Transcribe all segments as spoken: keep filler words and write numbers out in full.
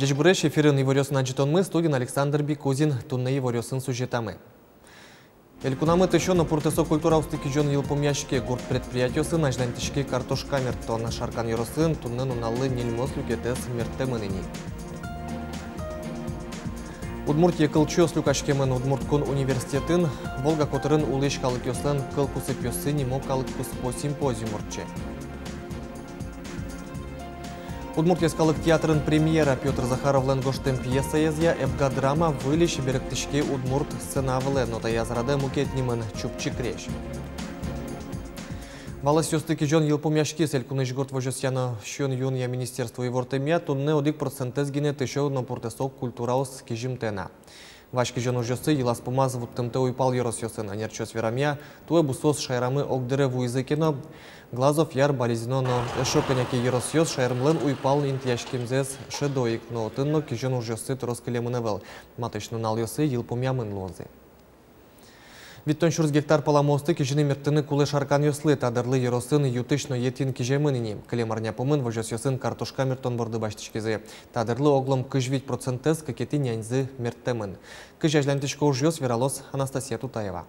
Ӟечбуресь! Эфирын иворъёсын адӟытонмы, студиын Александр Бикузин. Туннэ иворъёсын сюжетамы. Элькунамы тысё но пуртэсо культураосты кизён йылпумъяське. Гурт предприятиосын азьланьтӥське картошка мерттон. Шаркан ёросын туннэ нуналлы ньыльмос люкетэз мерттэмын ини. Удмуртие кылчиос люкаськемын. Удмурт кун университетын «Волга» котырын улӥсь калыкъёслэн кыл кусыпъёссы нимо калык куспо симпозиум ортче. Удмурт йӧскалык театрын премьера. Пётр Захаровлэн гожтэм пьесаезъя «Эбга» драма выльысь берыктӥське удмурт сцена вылэ, но таяз радэ мукет нимын — «Чупчи крезь». Валасъёсты кизён йылпумъяськиз. Элькунысь гурт возёсъя но сиён-юонъя министерство ивортэмъя, туннэ одӥг процентэз гинэ тысё но пуртэсо культураос кизьымтэ на. Вазь кизён ужъёсты йылаз-пумаз вуттымтэ уйпал ёросъёсын. Ӧнерчиос верамъя, туэ бусыос шаерамы огдыре вуизы ке но, Глазов, Яр, Балезино но эшшо кӧня ке ёросъёс шаермылэн уйпал интыяськемзэс шӧдо ик, но отын но кизён ужъёссы трос кылемын ӧвӧл. Матысь нуналъёсы йылпумъямын луозы. Витьтон сюрс гектар паламыосты кизьыны-мерттыны кулэ шарканъёслы. Та дырлы ёросын ю-тысь но етӥн киземын ини. Кылем арня пумын возёсъёсын картошка мерттон борды басьтӥськизы. Та дырлы оглом кызь вить процентэз кыкетӥ няньзы мерттэмын. Кызьы азьланьтӥсько ужъёс, вералоз Анастасия Тутаева.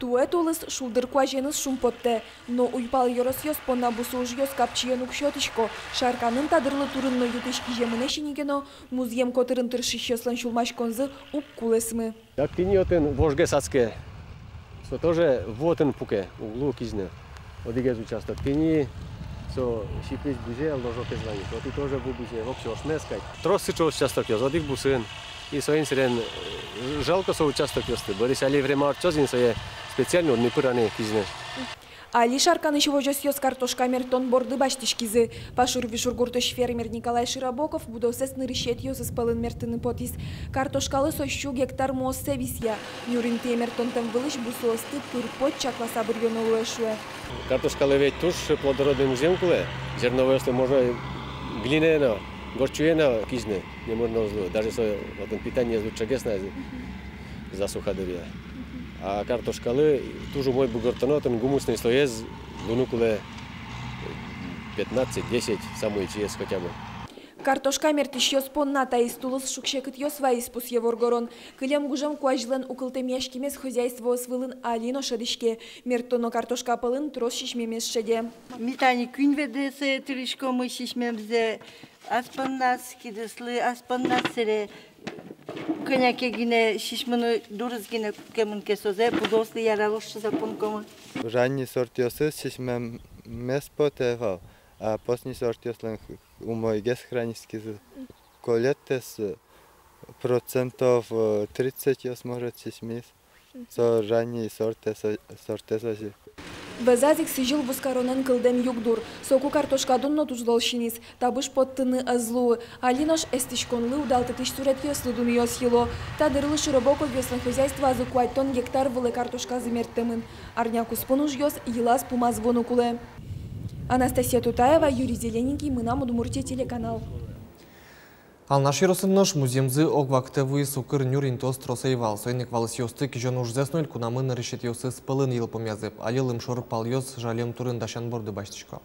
Туэ тулыс шулдыр куазеныз шумпоттэ, но уйпал ёросъёс понна бусы ужъёс капчиен уг сётӥсько. Шарканын та дырлы турын но ю-тысь киземын ини ке но, музъем котырын тыршисьёслэн сюлмаськонзы уг кулэсмы. Дак тӥни отын вожгес адске. Со тоже ву отын пуке, уг лу кизьыны. Одӥгез участок. Тӥни со сиплысь бызе, ложокез вань. Отӥ тоже ву бызе, воксё ошмес кадь. Трос сыӵе участокъёс, одӥг бусын. И соин сэрен, э, жалко со участокъёсты. Бӧрысь али время ортчоз ини, сое специально уд ни пыраны кизьыны. Али Шарканысь возёсъёс картошка мерттон борды басьтӥськизы. Пашур-Вишур гуртысь фермер Николай Широбоков будосэз нырысетӥосыз пӧлын мерттыны потӥз. Картошкалы со сю гектар муоссэ висъя. Нюр интые мерттонтэм вылысь бусыосты пыр-поч чакласа быръёно луэ, шуэ. Картошкалы ведь туж плодородный музъем кулэ. Зерновойёсты можно глинаен но, горчуен но кизьыны, номыр но уз лу. Даже со отын питаниез лучшегес на, засуха дыръя. А картошкалы туж умой бугыртоно, отын гумусный слоез луыны кулэ пятнадцать-десять, самой ичиез хотя бы. Картошка мерттӥсьёс понна таиз тулыс шуг-секытъёс вайиз, пусъе воргорон. Кылем гужем куазьлэн укылтэмъяськемез хозяйствоос вылын али но шӧдӥське. Мерттоно картошка пӧлын трос сисьмемез шеде. Ми тани куинь ведрэ сое тырӥськомы сисьмемзэ, ас понназ кидыслы, ас понназ сэре кӧня ке гинэ сисьмыны дурыз гинэ кутскемын ке, созэ пудоослы яралоз шуыса понгомы. Ранний сортъёсыз сисьмемез потэ вал, а поздний сортъёслэн умойгес хранить кариськизы. Колетэз, э, процентов, э, тридцатьёс, может, сисьмиз. Со ранний сортэз, сортэз озьы. Вӧзаз ик сӥзьыл вузкаронэн кылдэм югдур. Соку картошка дун но туж лол синиз, табыш поттыны ӧз луы. Али нош эстӥськонлы удалтытӥсь суретъёслы дунъёс йыло. Та дырлы Широбоковъёслэн хозяйствоазы куатьтон гектар вылэ картошказы мерттэмын. Арня куспын ужъёс йылаз-пумаз вуыны кулэ. Анастасия Тутаева, Юрий Зелененький, «Мынам Удмуртие» телеканал. Алнаш ёросын нош музъемзы ог вакытэ вуиз. Укыр нюр интыос трос ӧй вал. Соин ик валасъёсты кизён ужзэс но элькунамы нырысетӥосыз пӧлын йылпумъязы. Али лымшор палъёс жалем турын дасян борды басьтӥсько.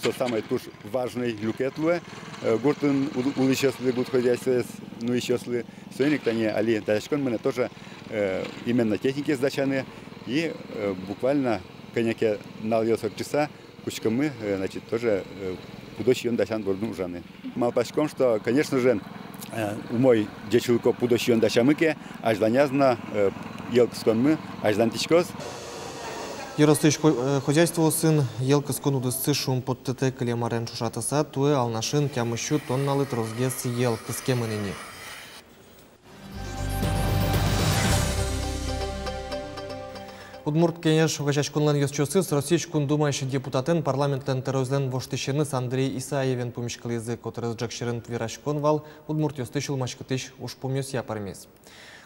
Со самой туж важной люкет луэ, э, гуртын ул-, улӥсьёслы, гурт хозяйствоез нуисьёслы. Соин ик тани али дасяськон мынэ тоже, э, именно техникаез дасяны. И, э, буквально кӧня ке нуналъёс ортчыса кутскомы, э, значит, тоже, э, пудо сиён дасян бордын ужаны. Малпаськом, что, конечно же, э, умой ӟечлыко пудо сиён дасямы ке, азьланяз но, э, йӧл кысконмы азьланьтӥськоз. Ёросысь хо-, э, хозяйствоосын йӧл кыскон удыссы шумпоттытэ. Кылем арен ӵошатыса, туэ Алнашын тямыс сю тонналы тросгес йӧл кыскемын ини. Удмурт Кенеш огазеяськонлэн ёзчиосыз Россиысь Кун Думаысь депутатэн, парламентлэн тӧроезлэн воштӥсеныз Андрей Исаевен пумиськылӥзы. Котырес ӝӧк сьӧрын вераськон вал удмуртъёсты сюлмаськытӥсь ужпумъёсъя пӧрмиз.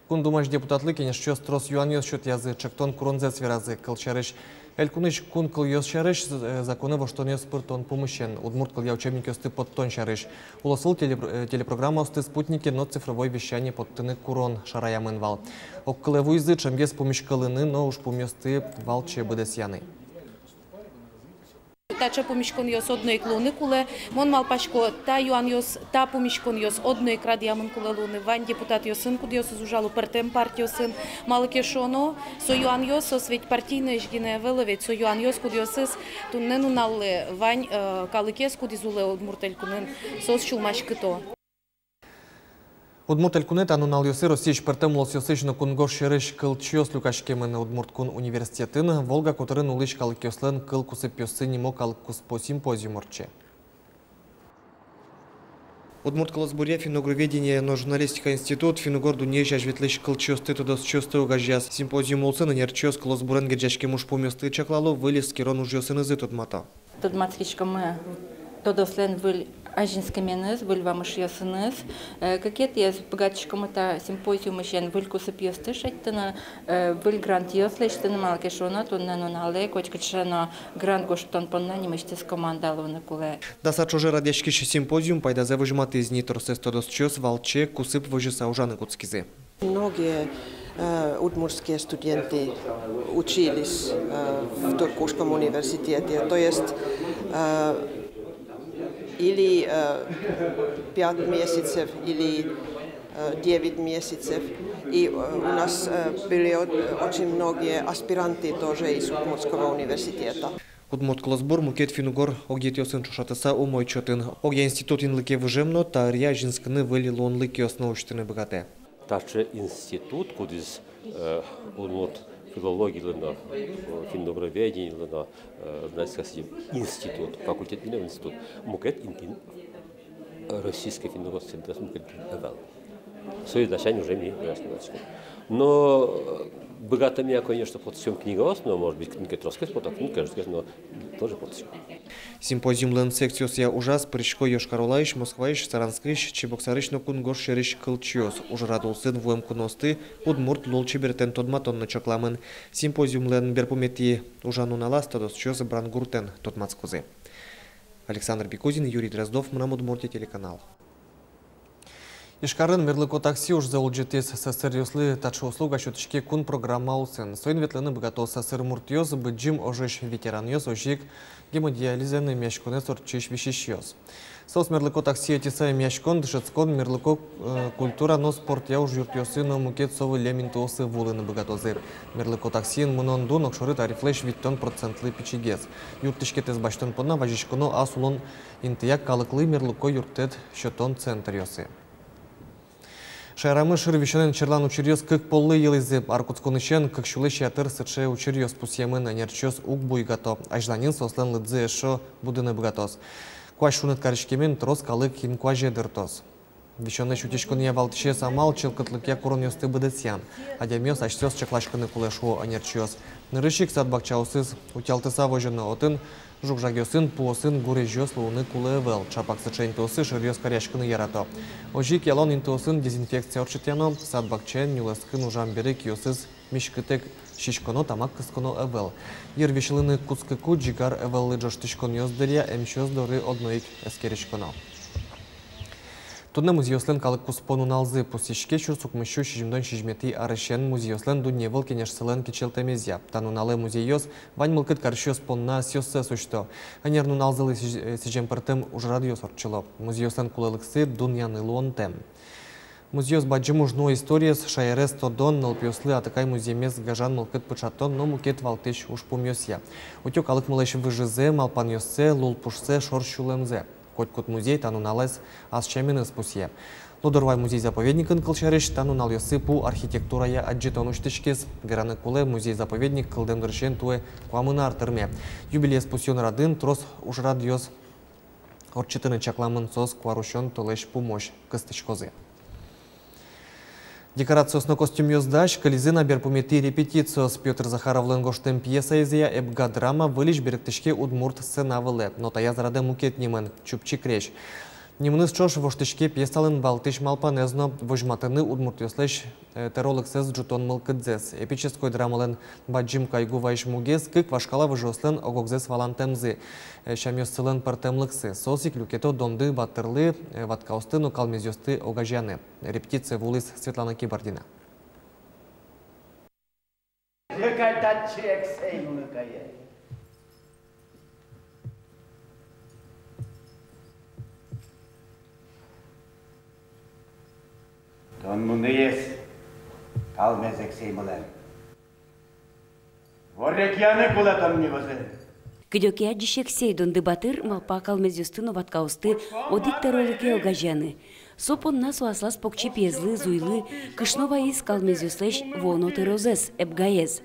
Кун Думаысь депутатлы кенешчиос трос юанъёс сётъязы, ӵектон куронзэс веразы. Кылсярысь, элькунысь кун кылъёс сярысь, э, законэ воштонъёс пыртон пумысен, удмурт кылъя учебникъёсты поттон сярысь. Улосвыл теле-, э, телепрограммаосты «Спутнике» но цифровой вещание поттыны курон шараямын вал. Огкылэ вуизы ӵемгес пумиськылыны но ужпумъёсты валче быдэсъяны. Таӵе пумиськонъёс одно ик луыны кулэ. Мон малпасько, та юанъёс, та пумиськонъёс одно ик радъямын кулэ луыны вань депутатъёсын, кудъёсыз ужало пӧртэм партиосын. Малы ке шуоно, со юанъёс, соос ведь партийноесь гинэ ӧвӧл ведь, со юанъёс, кудъёсыз туннэ нуналлы вань, э, калыкез, кудӥз улэ Удмурт Элькунын, соос сюлмаськыто. Удмурт Элькунэ та нуналъёсы Россиысь пӧртэм улосъёсысь но кунгож сьӧрысь кылчиос люкаськемын. Удмурт кун университетын «Волга» котырын улӥсь калыкъёслэн кыл кусыпъёссы нимо калык куспо симпозиум ортче. Удмурт кылосбуръя, финно-угроведения но журналистика институт финн-угор дуннеысь азьветлӥсь кылчиосты, тодосчиосты огазеяз. Симпозиум улсын ӧнерчиос кылосбурен герӟаськем ужпумъёсты чаклало, выль эскерон ужъёсынызы тодмато. Тодматскиськомы тодослэн выль азинскеменыз, выль вамышъёсыныз. Э, кыкетӥез, быгатӥськомы та симпозиумысен выль кусыпъёсты шедьтыны, э, выль грантъёс лэсьтыны, малы ке шуоно туннэ нуналэ котькыӵе но грант гожтон понна нимысьтыз команда луыны кулэ. Даса ӵоже радъяськись симпозиум пайдазэ возьматӥз ни. Тросэз тодосчиос валче кусып возьыса ужаны кутскизы. Многие, э, удмуртские студенты учились, э, в Туркушском университете. То есть, э, или, э, пять месяцев, или, э, девять месяцев. И, э, у нас, э, были о-, очень многие аспиранты тоже из Удмуртского университета. Удмурт кылосбур мукет финн-угор огъетъёсын ӵошатыса умой чотын. Огъя институт инлыке выжем но, та ӧръя азинскыны выль луонлыкъёс но усьтыны быгатэ. Таӵе институт, кудӥз, э, удмурт филологилы но, э, финно-угроведениелы но, э, журналистика сӥзем институт, факультет милем институт, мукет интыын, э, российской финно-угор средаын мукет ӧвӧл. Соин дасянь уже ми гражданство. Но, э, быгатомы, конечно, потӥськом книгаос, но, может быть, книга тросгес потэ, книга тросгес, но тоже потӥськом. Симпозиумлэн секциосъя ужаз пырисько Йошкар-Олаысь, Москваысь, Саранскысь, Чебоксарысь но кунгож сьӧрысь кылчиос. Ужрад улсын вуэм куноосты удмурт лулчеберетэн тодматон но чакламын. Симпозиумлэн берпуметӥ ужан нуналаз тодосчиос Брангуртэн тодматскозы. Александр Бекузин, Юрий Дроздов, «Мынам Удмуртие» телеканал. Ижкарын мерлыко такси ужзэ улӟытӥз. Сӧсыръёслы таӵе услуга сётӥське кун программа улсын. Соин ветлыны быгато сӧсыр муртъёс, Быдӟым ожысь ветеранъёс, озьы ик гемодиализэн эмъяськонэз ортчись висисьёс. Соос мерлыко такси ӧтьыса эмъяськон, дышетскон, мерлыко, э, культура но спортъя ужъюртъёсы но мукет со выллем интыосы вуылыны быгатозы. Мерлыко таксиен мынон дун огшоры тарифлэсь витьтон процентлы пичигес. Юрттӥськетэз басьтон понна вазиськоно ас улон интыяк калыклы мерлыко юрттэт сётон центръёсы. Шаерамы шыр висёнэн черлан учыръёс кык поллы йылӥзы. Ар кутсконысен кык сюлэсь ятыр сыӵе учыръёс пусъемын, ӧнерчиос уг буйгато. Азьланьын соослэн лыдзы эшшо будыны быгатоз. Куазь шуныт кариськемен трос калык инкуазе дыртоз. Висёнлэсь утиськонъя валтӥсез амал — чылкытлыкъя куронъёсты быдэсъян. Адямиос асьсэос чакласькыны кулэ, шуо ӧнерчиос. Нырысь ик сад-бакчаосыз утялтыса возёно, отын жуг-жагъёсын, пуосын гурезьёс луыны кулэ ӧвӧл. Чапак сыӵе интыосы шыръёс каръяськыны ярато. Озьы ик ялон интыосын дезинфекция ортчытъяно, сад-бакчаын нюлэскын ужам бере киосыз миськытэк сиськоно, тамак кысконо ӧвӧл. Йыр висьылыны кутскыку, ӟигар ӧвӧллы ӝожтӥськонъёс дыръя эмчиос доры одно ик эскериськоно. Туннэ музейёслэн калык куспо нуналзы пусйиське. Сюрс укмыссю сизьымдон сизьыметӥ арысен музейёслэн дуннеывыл кенешсылэн кичӧлтэмезъя. Та нуналэ музейёс вань мылкыд карисьёс понна ӧсъёссэс усьто. Ӧнер нуналзылы сӥ-, сӥзем пӧртэм ужрадъёс ортчыло. Музейёслэн кулэлыксы дунъяны луонтэм. Музейёс бадӟым уж нуо историез, шаерез тодон, нылпиослы атыкай музъемез гажан мылкыд пыӵатон но мукет валтӥсь ужпумъёсъя. Утё калыкмылэсь выжызэ, малпанъёссэ, лулпушсэ, шор сюлэмзэ. Котькуд музей та нуналэз ас сяменыз пусъе. Лудорвай музей-заповедникын, кылсярысь, та нуналъёсы пу архитектурая адӟытон усьтӥськиз. Вераны кулэ, музей-заповедник кылдэм дырысен туэ куамын ар тырме. Юбилеез пусъён радын трос ужрадъёс ортчытыны чакламын, соос куарусён толэзь пумозь кыстӥськозы. Декорациос но костюмъёс дась. Кылизы на берпуметӥ репетициос. Пётр Захаровлэн гожтэм пьесаезъя «Эбга» драма выльысь берыктӥське удмурт сцена вылэ. Но таяз радэ мукет нимын — «Чупчи крезь». Нимыныз ӵош воштӥське пьесалэн валтӥсь малпанэз но: возьматыны удмуртъёслэсь, э, тӧролыксэс ӝутон мылкыдзэс. Эпической драмалэн бадӟым кайгу вайись мугез — кык вашкала выжыослэн ог-огзэс валантэмзы, э, сямъёссылэн пӧртэмлыксы. Соос ик люкето Донды батырлы, э, ваткаосты но калмезъёсты огазеяны. Репетицие вуылӥз Светлана Кибардина. Кыӵе татчы эксэй нуны кае. Мынэсьтым калмез эксэймылэн ворекъяны кулэ тон ни вӧзын. Кыдёке адӟись эксэй Донды батыр малпа калмезъёсты но ваткаосты одӥг тӧролы ке огазеяны. Со понна со аслаз покчи пиезлы, зуйлы, кышно вайиз калмезъёслэсь вуоно тӧрозэс, Эбгаез.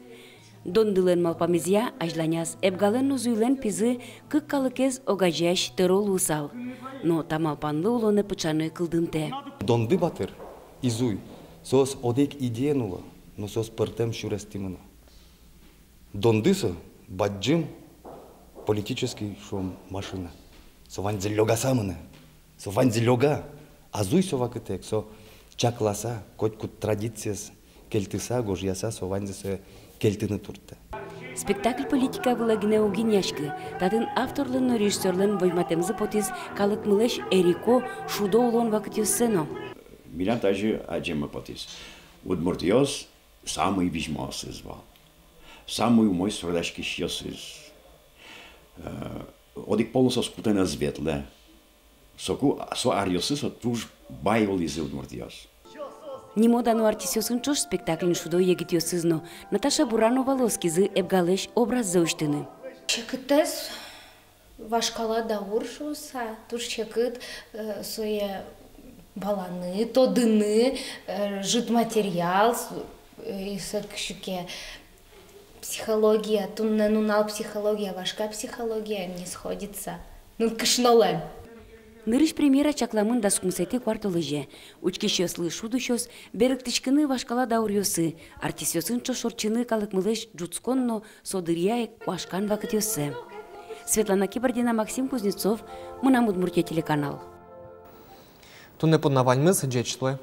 Дондылэн малпамезъя, азьланяз Эбгалэн но зуйлэн пизы кык калыкез огазеясь тӧро луысал. Но та малпанлы улонэ пыӵаны кылдымтэ. Донды батыр и зуй, соос одӥг идеен уло, но соос пӧртэм сюрестӥ мыно. Донды со бадӟым политический, шуом, машина. Со ваньзэ лёгаса мынэ. Со ваньзэ лёга, а зуй со вакытэк, со чакласа, котькуд традициез кельтыса, гожъяса, со ваньзэ сое кельтыны турттэ. Спектакль политика вылэ гинэ уг инъяськы. Татын авторлэн но режиссёрлэн возьматэмзы потӥз калыкмылэсь эрико, шудо улон вакытъёссэ но. Милям тазьы адӟеме потӥз: удмуртъёс самой визьмоосыз вал, самой умой суредаськисьёсыз. Э, одӥг полын соос кутэн ӧз ветлэ. Соку, со аръёсы со туж бай улӥзы удмуртъёс. Нимо-дано артистъёсын ӵош спектакльын шудо егитъёсыз но. Наташа Бурановалы оскизы Эбгалэсь образзэ усьтыны. Секытэз вашкала даур шуыса, туж секыт, э, сое валаны, тодыны, э, ӝыт материал, с-, э, и сыӵе кыӵе ке психология, туннэ нунал психология, вашка психология не сходится. Ну, кышнолэн. Нырысь премьера чакламын дас укмысэтӥ куартолэзе. Учкисьёслы шуд усёз берыктӥськыны вашкала дауръёсы, артистъёсын ӵош ортчыны калыкмылэсь ӝутскон но со дыръя ик куашкан вакытъёссэ. Светлана Кибардина, Максим Кузнецов, «Мынам Удмуртие» телеканал. Туннэ понна ваньмыз, ӟеч луэ.